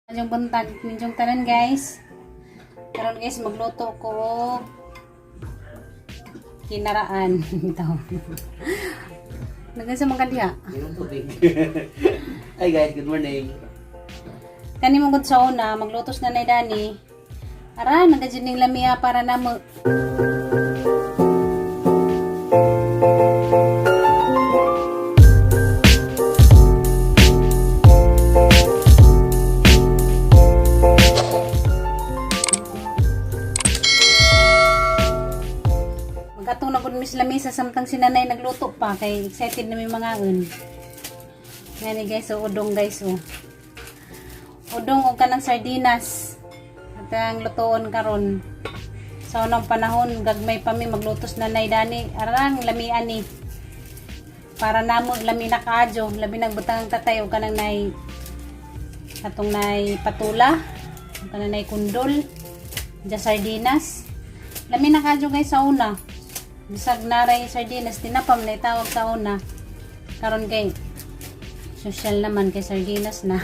Maayong buntag ninyong tanan, guys. Karon, guys, magluto ko og kinaraan. Ito. Nagansa man kaliha. Yung tubig. Hi guys, good morning. Kani mo gud sa una, maglutos na nay Dani. Ara, nagadyan ning lamia para namo. Magatong na gud mis lamisa samtang si nanay nagluto pa kay excited na mi mangaon. Ngani, guys, oh, udong, guys, oh. Udong og kanang sardinas. At ang lutoon karon. Sa unang panahon, gagmay pa mi maglutos na nay Dani. Arang lamian ni. Para namo lami na kaadyo, labi nagbutang ang tatay og kanang nay atong nay patula, og kanang nay kundol, dya sardinas. Lami na kaadyo, guys, sa una. Bisag naray sardinas, tinapam na itawag sa una. Karon kay social naman kay sardinas na.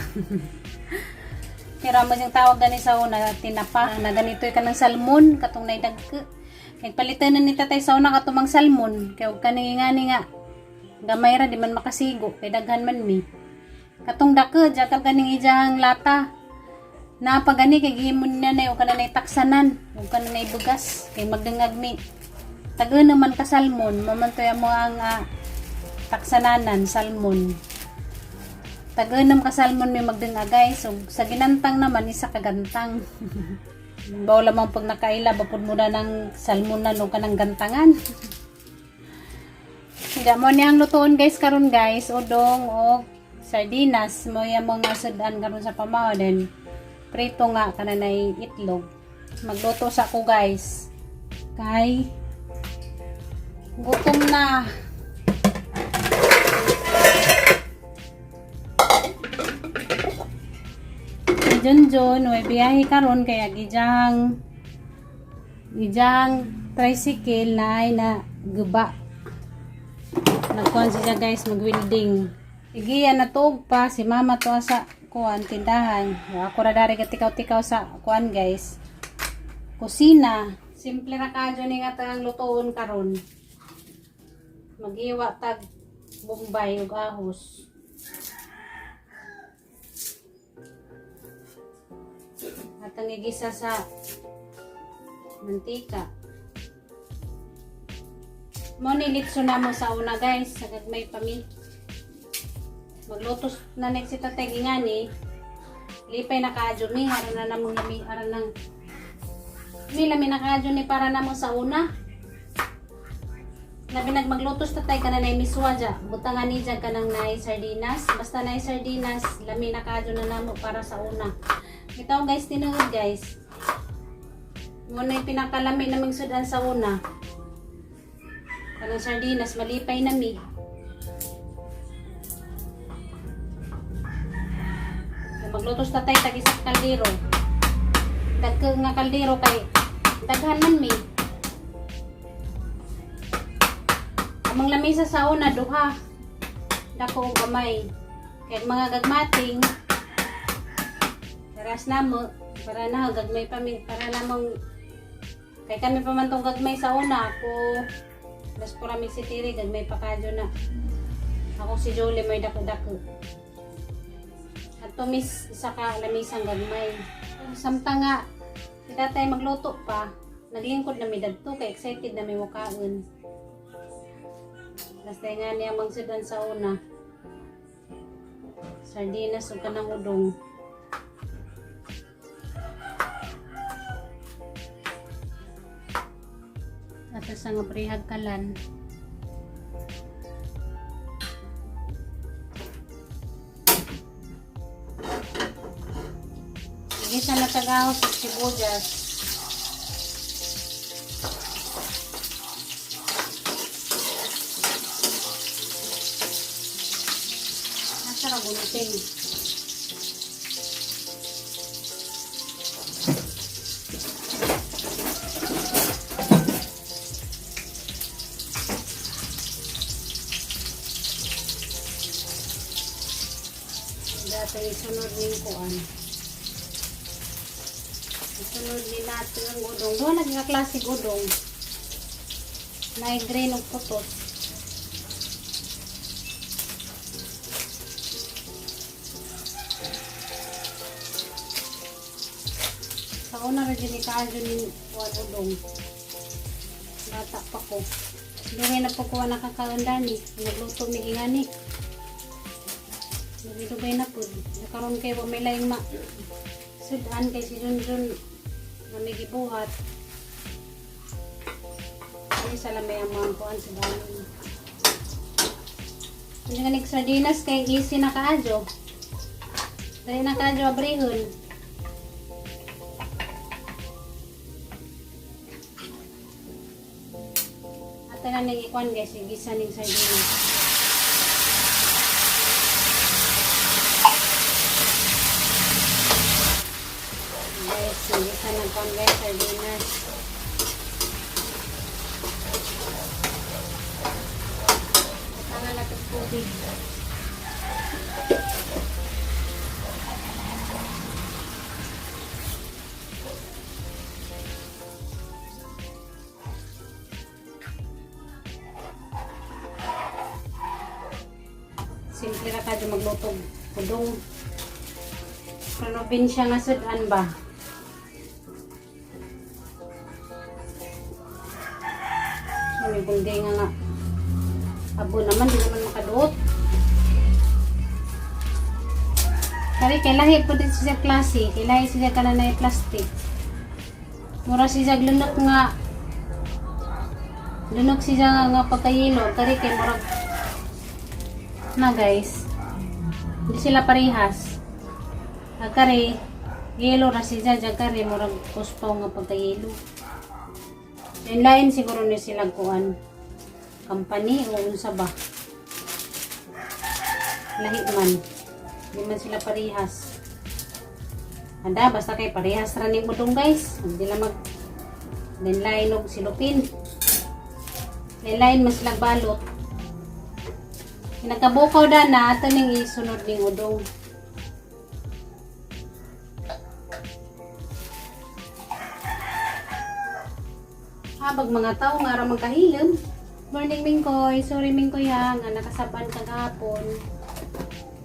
Pero amo siyang tawag gani sa una, tinapa. Na ganito ka ng salmon, katong naidagke. Kay palitan na ni tatay sa una katumang salmon. Kay og kaning ngani nga, gamay ra di man makasigo, kay daghan man mi. Katong dako, diya ka ganing ijang lata. Na pa gani kay gihimon niya na og kanang taksanan, ug kanang bugas kay magdangag mi. Tago naman ka salmon, mamantoy mo ang taksananan salmon. Taganam ka salmon may magdanga, guys. So, sa ginantang naman, isa ka gantang. Bawa lamang pag nakaila, bapod mo na ng salmon na no ka ng gantangan. Hindi mo niya ang lutuon, guys, karon, guys, udong o sardinas mo yung mga sudan karon sa pamaw, then prito nga kananay itlog. Magluto sa ko, guys. Kay gutom na. Si Junjun, may biyahe karon kaya gijang gijang tricycle na ay na guba. Nagkuhan siya, guys, mag-welding. Igiya na tuog pa si mama to sa kuan tindahan. Ako ra dari ka tikaw-tikaw sa kuan, guys. Kusina. Simple ra kadyo ni nga ang lutoon karon. Maghiwa tag bombay ug ahos. At ang igisa sa mantika. Mo ni litso na mo sa una, guys, sa gagmay pa mi. Maglutos na next si tatay gingani. Lipay na kaadyo mi, aran na namong lami, aran nang mi lami na kaadyo ni para namo sa una. Labi nagmaglutos tatay ka na nay miswa dya. Butangan ni dyan ka ng nay sardinas. Basta nay sardinas, lami na kaadyo na namo para sa una. Ito, guys, tinuod, guys. Muna yung pinakalami naming sudan sa una. Kanang sardinas, malipay na mi. Maglutos tatay tag isang kaldero. Dagko nga kaldero kay daghan man mi. Among lamisa sa una duha. Dako og gamay. Kay mga gagmating paras namo para na gagmay pa mi para namong kay kami pa man tong gagmay sa una ako las pura mi si Tiri gagmay pa kadyo na ako si Jolie may dako-dako at tumis isa ka lamisang gagmay samtang nga si tatay magluto pa, naglingkod na mi dadto kay excited na mi mukaon. Basta nga niya magsudan sa una, sardinas ug kanang udong. Ato sa nga prihag kalan. Igisa na tagaw sa sibuyas. Nasa ra gunting. Dati isunod ning kuan. Isunod ni nato ang udong. Doon nagka-classic udong. Na green og putos. Sa una ra jud ni kaayo ni kuan udong. Bata pa ko. Dugay na po ko nakakaon dani. Nagluto mi ingani. Dugay na po. Nakaroon kay wa may laing ma. Sudan kay si Junjun na may gibuhat. Ani sa lamay ang mga kuan sa danon. Hindi ka nig sardinas kay easy na kaadyo. Dali na kaadyo abrihon. Ata na ning ikuan guys, igisa ning sardinas. Guys, igisa na kuan guys, sardinas. Tangan natin tubig. Simple ra kadyo magluto udong. Probinsya nga sudan ba? So, may bunday nga nga. Abo naman, di naman makaduot. Kari, kay lahi po din siya klase. Kay lahi siya ka na na plastic. Mura siya lunok nga. Lunok siya nga, nga pagkayilo. Kari kay murag na guys. Hindi sila parehas. Agkari, yelo ra siya dyan kari murag kuspaw nga pagkayelo. Lain siguro ni sila kuan company o unsa ba. Lahi man. Hindi man sila parehas. Anda, basta kay parehas ra ning udong guys. Hindi lang mag lain og silupin. Lain man sila balot. Nagkabukaw da na ato ning isunod ning udong. Habag mga tao nga ra magkahilom. Morning Mingkoy, sorry Mingkoy ha, nga nakasaban kagahapon.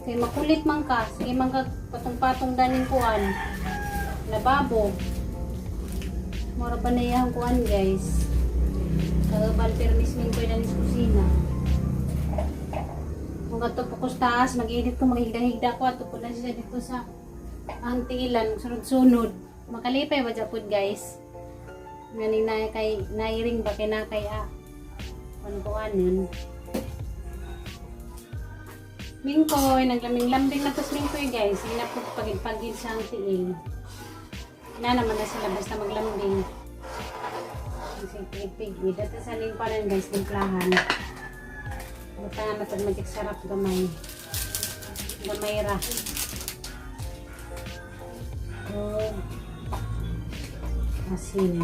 Kay makulit man ka, sige man ka patong-patong daning kuan. Lababo. Mora ba na iyang kuan guys? Kaabal permis Mingkoy daning sa kusina. Kung ato po ko sa taas, mag-edit ko, maghigda-higda ko. Ato po na siya dito sa ang tiilan, sunod-sunod. Makalipay ba dyan po guys? Nganing na kay nairing ba kay na kay a kuan yun. Mingkoy, naglaming-lambing na tos Mingkoy guys. Hindi na po pagid-pagid sa ang tiil. Na naman na sila basta maglambing. Pig-pig. Dito sa lingpanan guys, timplahan. Butangan na pag magic sarap gamay. Gamay ra. O asin.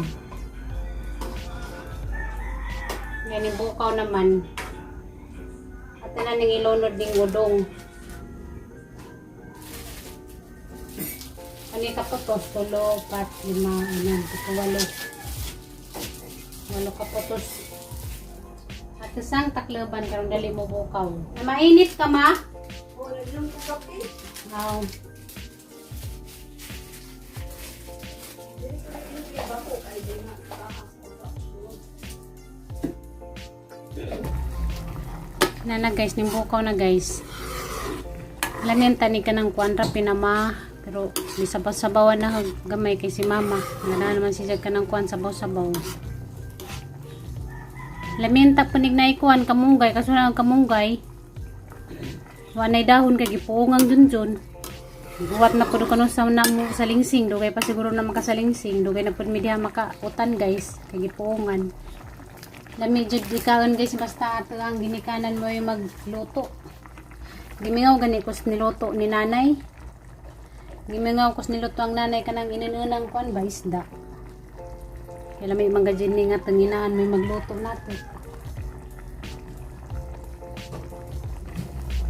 Yan yung bukaw naman. At na ning ilunod ding udong. Ano yung kaputos? Tulo, pat, lima, anim, pito, walo. Walo kaputos. At isang takloban karon dali mo bukaw. Na mainit ka ma? Wala lang ko kape. Aw. Dili ko na bako kay di na taas ang bako. Nana guys, ning bukaw na guys. Alam yan, tani ka ng kuan ra pinama. Pero may sabaw-sabawan na gamay kay si mama. Wala naman siya ka ng kuan sabaw-sabaw. Lamenta punig na ikuan kamunggay kaso na ang kamunggay. Wanay dahon kay gipuongang dunjon. Buwat na pud kanu sa na mo sa lingsing dugay pa siguro na makasalingsing dugay na pud mi diha makautan guys kay gipuongan. Lami jud ikaon guys basta ato ang ginikanan mo yung magluto. Gimingaw gani kus niluto ni nanay. Gimingaw kus niluto ang nanay kanang inununang kuan ba isda. Kaya may mga ni nga tanginaan may magluto nato.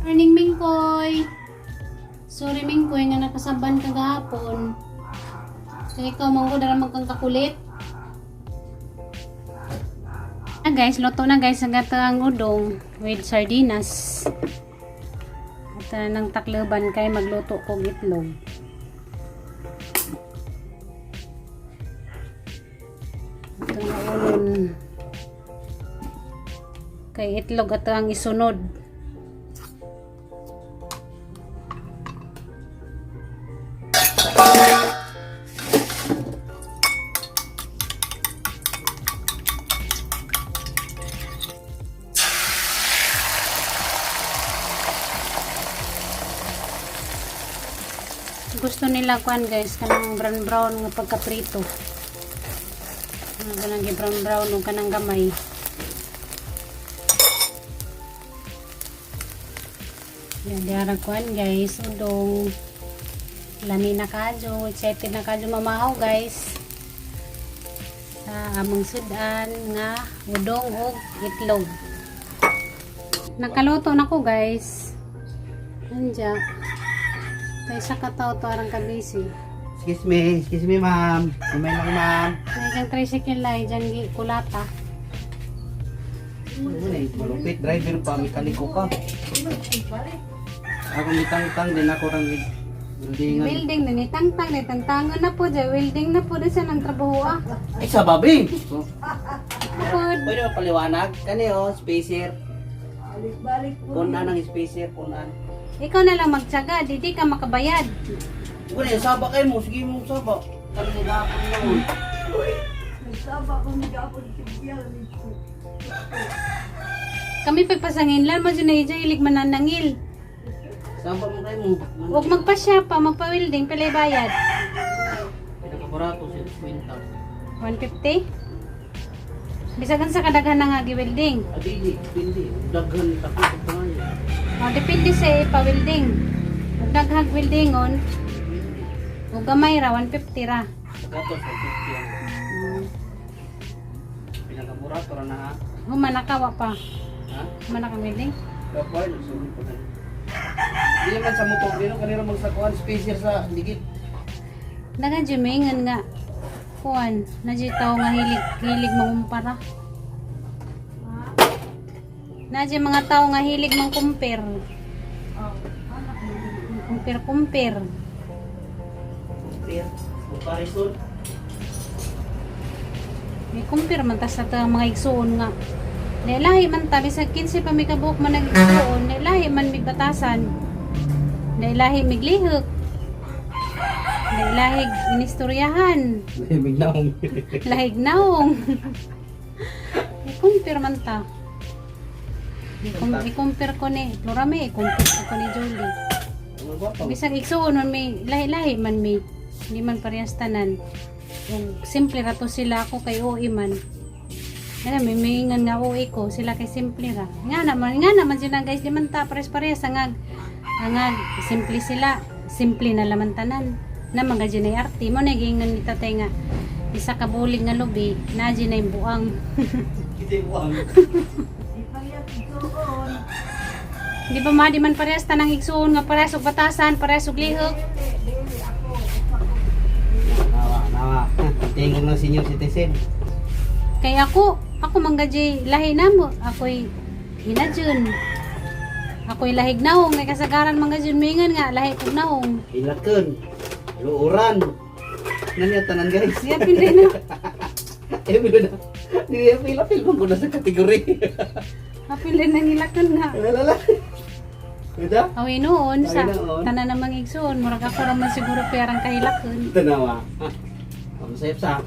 Morning Mingkoy. Sorry Mingkoy nga nakasaban kagahapon. Kaya ikaw, manggo, dara man kang kakulit. Ah, guys, luto na guys ang gatang udong with sardinas. At nang takluban kay magluto kog itlog. Ito na ulon. Kay itlog ato ang isunod. Gusto nila kuan guys, kanang brown brown nga pagkaprito. Ano kanang brown brown ug kanang gamay. Yan, diara kuan guys, udong. Lami na kadyo, excited na kadyo mamahaw guys. Sa among sudan nga udong ug itlog. Nakaluto na ko guys. Anja. Kay sa kataw to arang kabisi. Excuse me ma'am. Kumain lang ma'am. May isang tricycle lai dyan gi kulata. Ano na eh, malupit. Driver pa, mekaniko ka. Ako mitang-tang din ako rang buildingan. Welding na ni tangtang ni tangtangon na po dyan. Welding na po din sa nang trabaho ah. Ay, sa babi! Oh. Kapod. Pwede ba paliwanag? Kani oh, spacer. Balik-balik po. Kunan ang spacer, kunan. Ikaw na lang magtiyaga, di di ka makabayad. Wala, saba kayo mo. Sige mo, saba. Kami nagahapon na mo. Nagsaba ko nagapon siya. Kami pagpasangin lang mo dyan na ija hilig mananangil. Saba mo kayo mo. Huwag magpasya pa, magpa-welding, pilay bayad. Pinakabarato, sa 50. 150? Bisagan sa kadaghan na nga gi-welding. Adili, depende. Daghan takot sa pangalan. O, depende sa pa-welding. Ug daghag weldingon, ug gamay ra, 150 ra. Sagato sa 50 ang pinakaburato ra na ha. Humanakawa pa. Ha? Humanaka welding. Dapat nagsulod pa gani. Di man sa motor, dino kanira magsakuan spacer sa ligid. Daga jumingan nga kuan na di tao nga hilig hilig mangumpara. Na di mga tao nga hilig mangkumpir. Kumpir kumpir. Clear. Comparison. May kumpir man tas sa mga igsuon nga. Nailahi man ta bisag 15 pa may kabuok man nag-igsuon, nailahi man migbatasan. Nailahi miglihok. Nailahi inistoryahan. Bignaong. Lahig naong. I-compare man ta. I-compare ko ni Florame, i-compare ko ni Jolie. Bisag igsuon man may lahi-lahi man may hindi man parehas tanan. Ug simple ra to sila ako kay OE man. Ano, may maingan nga OE ko, sila kay simple ra. Nga naman sila guys, di man ta pares-parehas angag. Angag, simple sila, simple na laman tanan. Na mga dyan ay arte mo nagingan ni tatay nga isa ka bulig nga lubi, na dyan ay buang. Kita buang. Di parehas igsuon. Di ba ma, di man parehas tanang igsuon nga parehas og batasan, parehas og lihok. Dili, dili ako. Ako. Nawa, nawa. Tingog ng senior citizen. Kaya ako, ako manggadjay lahi na mo. Ako'y hinadyon. Ako'y lahig naong. May kasagaran manggadyon mingan nga, lahi kog naong. Ilaken. Luuran. Nani ang tanan guys. Siya pili na. Eh, bilo na. Di pila pila ko na sa kategory. Apil na ngilakan nga. Lala. Beda? Awi noon sa Awi noon. tanan namang igsuon, murag ako ra man siguro perang kahilakon. Tanawa. Ang sayap sa.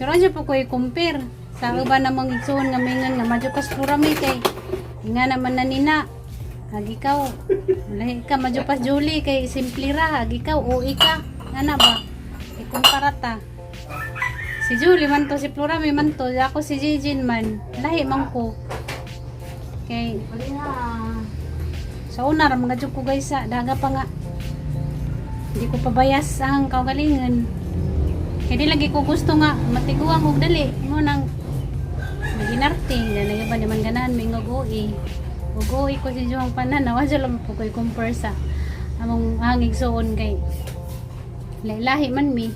Pero adyo po ko i-compare sa uban namang igsuon nga mingan nga madyo kas pura mi kay nga naman na nina. Ag ikaw, lahi ka madyo pas Julie kay simple ra ag ikaw OE ka. Ana ba? Ikumpara ta. Si Julie man to, si Flora may man to, ako si Jijin man. Lahi man ko. Kay Pareha. sa una ra mga jud ko guys sa daga pa nga. Hindi ko pabayas ang kaugalingon. Kaya di lagi ko gusto nga matiguang og dali mo nang maginarte nga na iba naman ganahan may ngugui. Ugui ko si Juang panan nawa jud lang po ko'y compare sa among hangig suon kay lahi man mi.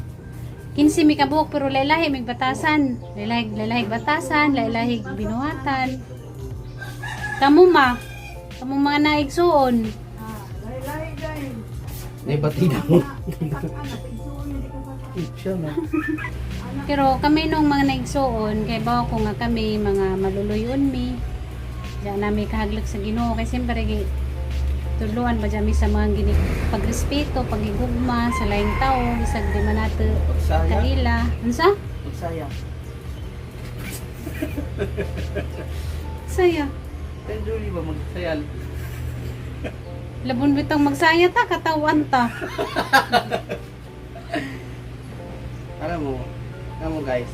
15 mi kabuok pero laylahi mig batasan. Laylahi laylahi batasan, laylahi binuhatan. Kamo ma, kamo mga naigsuon. Ah, lahi-lahi dahil. Naibati na mo. Anak, igsuon hindi ka sa Siya na. Pero kami nung mga naigsuon, kay bawo ko nga kami mga maluluyon mi. Diyan nami kahaglak sa Ginoo kay siyempre gi tudluan ba dyan mi sa mga gini pagrespeto, pagigugma sa laing tao, bisag di man nato Pagsaya. kaila. Unsa? Pagsaya. Saya. Pero Julie ba magsaya? Labon bitang magsaya ta, katawan ta. Alam mo guys,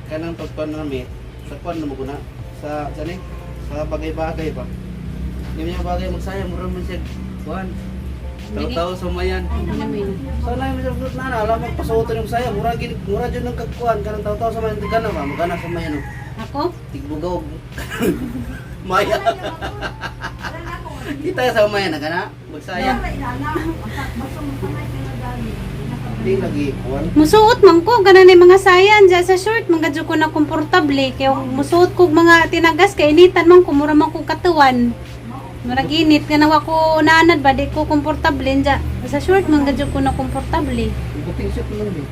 kanang pagkuan nami, sa kuan na mo ko na, sa, sa ni, sa bagay-bagay ba? Hindi niya bagay magsaya, mura man siya, kuan. Tao-tao sa mayan. Namin. Sana yung sa na na, alam mo, pasuotan yung saya, mura, gin, mura dyan ng kagkuan, kanang tao-tao sa mayan, tigana ba, magana sa mayan, oh. Ako? Tigbugaw. Maya. Kita sa mayan, na kana, magsaya. Hindi lagi, kuan. Musuot man ko ganan ni mga sayan dyan sa short mga jud ko na komportable kay musuot ko mga tinagas kay initan man ko mura man ko katuwan. Murag init nga nawa ko naanad ba di ko komportable dyan sa short mga jud ko na komportable. Buting shoot lang din.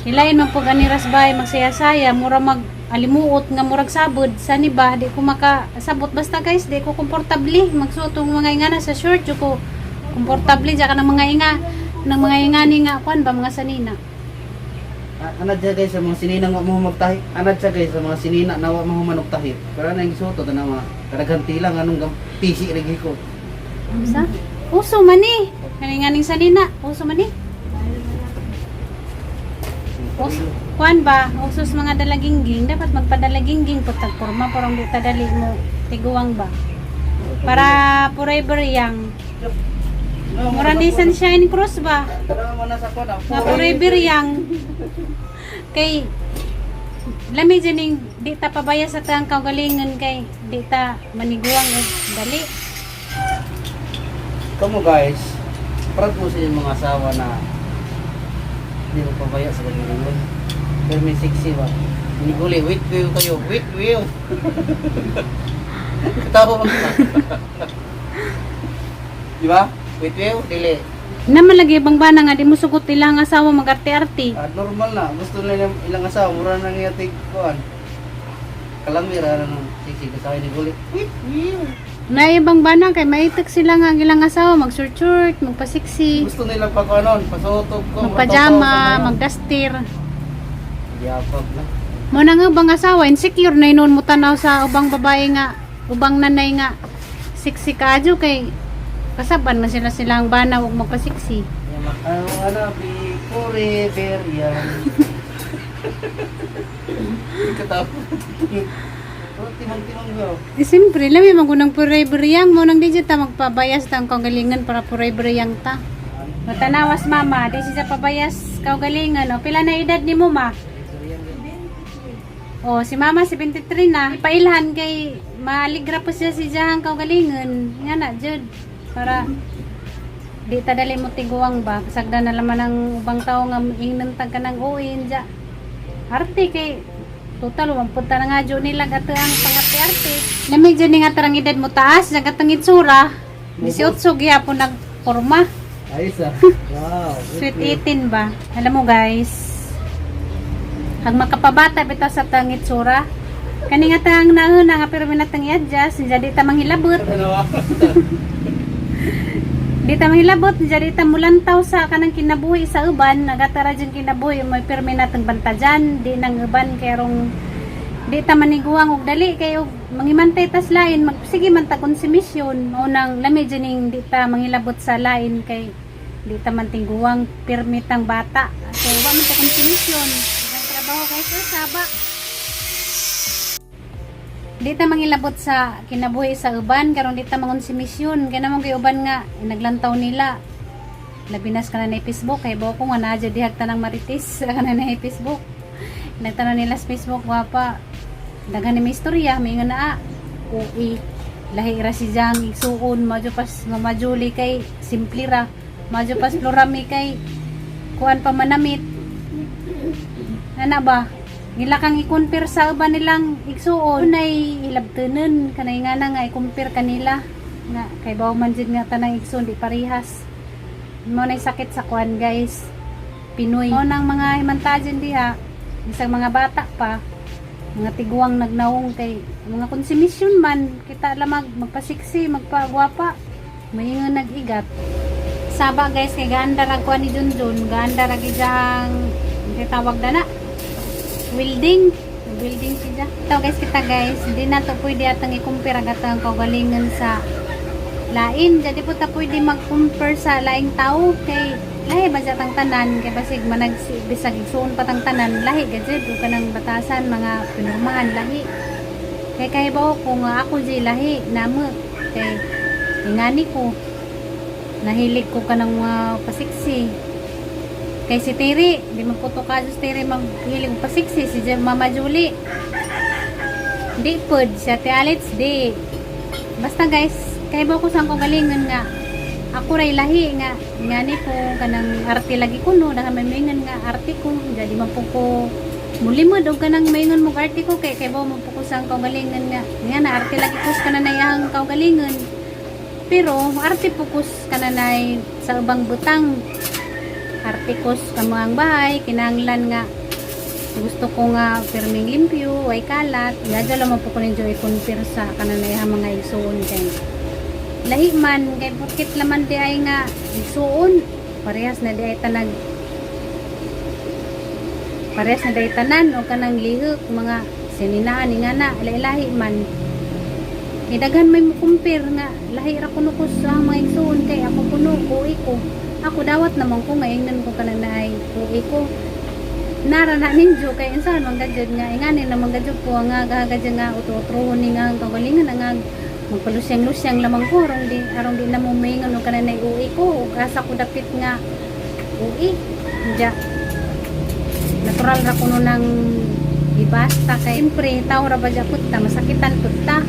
Hilain man pag ani rasbay magsaya-saya mura mag alimuot nga murag sabod sa ni ba di ko makasabot basta guys di ko komportable magsuot og mga ingana sa short jud ko komportable dyan ka ng mga inga ng mga ingani nga kuan ba mga sanina. Anad siya guys sa mga sinina nga mo magtahi. Anad siya guys sa mga sinina na wa mo manugtahi. Pero ana yung gisuot tanawa. Kadaghan tila nganong pisi lagi ko. Sa? Uso man eh. Kaninganing sanina. Uso man eh. Uso. Kuan ba? Uso sa mga dalagingging. Dapat magpadalagingging po tagporma. Parang di tadali mo tiguang ba? Para forever yang. Mura ni Sunshine Cross ba? Tara mo na sa kuan. Nga forever yang. Kay lami dyan yung di ta pabaya sa tang kaugalingon kay di ta maniguang og dali. Kamo guys, proud mo sa inyong mga asawa na hindi mo pabaya sa kanya. Pero may sexy ba? Hindi guli, wait will kayo, wait will. Katawa mo ka. Di ba? Wait will, dili. Naman lagi ibang bana nga di mo sugot ilang asawa magarte-arte. Ah, normal na. Gusto nila yung ilang asawa. Mura na nga tig kuan. Kalamira na nung sisi kasama ni Guli. Wait, wait. Na ibang bana kay maitak sila nga ang ilang asawa mag-short, magpasiksi, Gusto nila pa kuanon, pasuotog ko. magpajama, magduster. Yabag na. Mo na nga ubang asawa insecure na inon mo tanaw sa ubang babae nga, ubang nanay nga siksi kaadyo kay kasaban man sila silang bana ug magpasiksi. I wanna be forever young. Katapo. Timang-timang ko. Eh, siyempre, lami magunang forever young mo nang di jud ta magpabayas ta ang kaugalingon para forever young ta. Matanawas mama, di siya pabayas kaugalingon. O, pila na edad ni mo ma? O, si mama 73 na. Pailhan kay maligra po siya si Jahang kaugalingon. Nga na, jud. Para di ta dali mo tiguang ba. Kasagda na laman ang ubang tao nga ingnan tag ka ng uin ja. Arte kay total wampunta na nga jud nila ato ang pangarte-arte. Lamig jud ni nga tarang edad mo taas, nagatang itsura. 18 gyapon nagporma. Ayos ah. Wow. Sweet 18 ba? Alam mo guys, hag makapabata bitaw sa tang itsura. Kani nga tang nauna nga pero minatang i-adjust, jadi ta manghilabot. Ano Di ta manghilabot, jadi ta mulantaw sa kanang kinabuhi sa uban, nagatara dyan kinabuhi, may pirmi natang bantajan, di nang uban kay rong di ta maniguang og dali kay og mangimantay tas lain, magsige man ta konsumisyon. Unang lami dyan ning di ta manghilabot sa lain kay di ta man tingguwang pirmi tang bata. So wa man ta konsumisyon. Ang trabaho kay sir saba. Di ta mangilabot sa kinabuhi sa uban karon di ta mangonsumisyon kay namang kay uban nga naglantaw nila labinas ka na na Facebook kay buko nga naa jud dihag tanang marites ka na na Facebook nagtanaw nila sa Facebook gwapa daghan ni may istorya may nga naa ui lahi ra si Jang igsuon madyo pas Mama Julie kay simple ra madyo pas Florami kay kuan pa manamit. Ana ba? Gila kang i-compare sa uban nilang igsuon nay ilabtunon kanay nga na nga i-compare kanila nga kay bawo man jud nga tanang igsuon di parehas. Mo nay sakit sa kuan, guys. Pinoy. Mo nang mga himantajin diha, bisag mga bata pa, mga tiguang nagnawong kay mga konsumisyon man kita lamag magpasiksi, magpagwapa, maingon nag-igat. Saba, guys, kay gaanda rag kuan ni Junjun, gaanda rag ijang tawag na na welding, welding siya. Ito, guys, kita, guys, hindi na to pwede atang i-compare ang atang kaugalingon sa lain. Jadi po ta pwede mag-compare sa laing tao kay lahi ba siya tang tanan, kay basig manag bisag igsuon pa tang tanan, lahi gajud ug kanang batasan, mga pinurmahan, lahi. Kay kahibaw ko nga ako di lahi namo kay ingani ko, nahilig ko kanang mga pasiksi. Kay si Terry, di man po to ka si Terry maghilig og pasiksi, si Mama Julie. Di pod, si Ate Alex, di. Basta, guys, kay ba ko sa akong galingon nga ako ray lahi nga ngani ko kanang arte lagi ko, no, dahil may maingon nga arte ko, jadi man po ko mulimod og kanang maingon mo arte ko kay kay ba mo po ko sa akong kaugalingon nga nga na arte lagi ko sa kanang iyang kaugalingon, pero arte po ko sa kananay sa ubang butang. Arte ko sa kamuang bahay, kinahanglan nga gusto ko nga pirming limpyo, way kalat. Gadyo lang po ko ninyo i-compare sa kananay ha mga igsuon kay lahi man, kay bukit laman di ay nga igsuon, parehas na di ay tanag, parehas na di ay tanan o kanang lihok mga sininaan ni nga na lahi man. Kay daghan may mo compare nga lahi ra kuno ko sa mga igsuon kay ako kuno kuy ko. Ako dawat naman ko nga ingnan ko kananay kuy ko nara na ninjo kay insa man gajud nga ingani na man gajud ko nga gahagad nga uto-utrohon ni nga ang kagalingan nga magpalusyang-lusyang lamang ko aron di na mo maingon og kananay uwi ko ug asa ko dapit nga uwi. Diya natural ra kuno nang ibasta kay siyempre tao ra ba dya pud ta, masakitan pud ta.